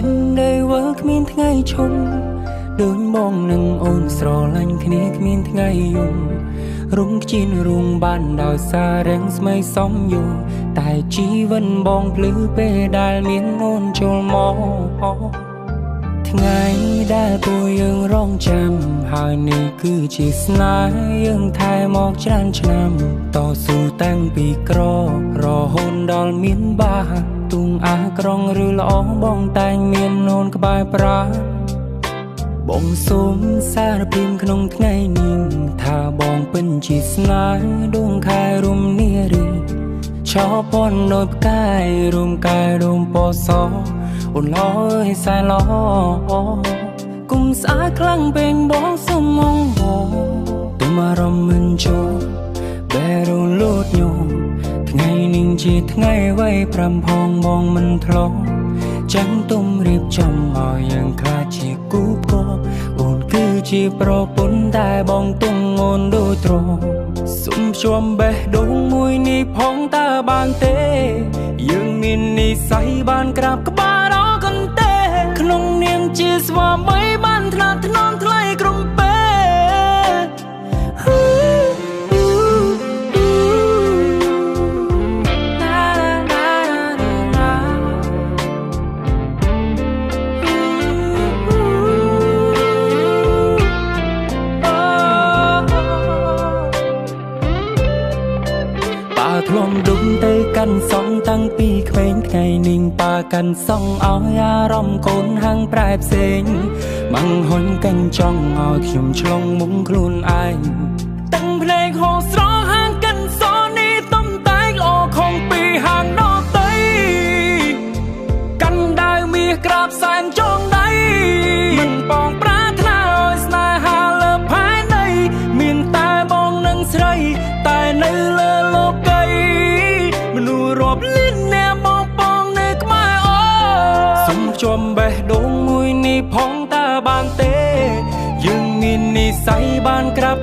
នដីវើគ្មានថ្ងៃឈុំដូចបងនឹងអូនស្រឡាញ់គ្នាគ្មានថ្ងៃយំរុំខ្ជិនរុងបានដោយសាររាំងស្មៃសំយូតែជីវិតបងភ្លឺពេលដែលមានអូនចូលមកថ្ងៃដែលពួកយើងរងចាំហើយនេះគឺជាស្នេហ៍យើងថែមកច្រើនឆ្នាំតស៊ូតាំងពីក្ររហូតដល់មានបាទុងអាក្រងឬល្អបងតែងមានអូនក្បែរប្រាបងសូមសារភាពក្នុងថ្ងៃនេះថាបងពិនជាស្នេហ៍ដួងខែរុំនារីឆោពន់ដោយផ្កាយរុំកែរុំពណ៌សអូនឡើយសែឡគុំស្អាតខ្លាំងពេកបងសុំងងទុំអារម្មណ៍មិនចូលបែរលូតញោថ្ងៃនេះជាថ្ងៃវ័យ5ផងបងមិនធ្លាប់ចឹងទុំរៀបចំឲ្យយើងខ្លាចជាគូផ្គរអូនគឺជាប្រពន្ធតែបងទុំអូនដូចត្រសុំជួមបេះដូងមួយនេះផងតើបានទេយើងមាននិស័យបានក្រាបក្បាលដល់កន្ទេក្នុងនាមជាស្វាមីបានថ្នាក់ថ្នមថ្លៃក្រុមពេធ្លុំដុំទៅកាន់សងតាំងពីក្មេងថ្ងៃនេះប៉ាកាន់សងឲ្យអារម្មណ៍កូនហាងប្រែផ្សេងម៉ាំងហ៊ុញកិនចង់ឲ្យខ្ញុំឆ្លងមុំខ្លួនឯងតាំងភ្នែកហោស្រហាងកិនសនេះទំតែកល្អខំពីហាងដតីកាន់ដាវមាសក្រាបសែនចងដៃមិនបងប្រាថ្នាឲ្យស្នេហាលើផែនដីមានតែបងនិងស្រីតែនៅលើលោកីមនុស្សរាប់លានអ្នកបងបងនៅក្បែរអូសុំជុំបេះដូងមួយនេះផងតើបានទេយើងមាននិស័យបានក្រាប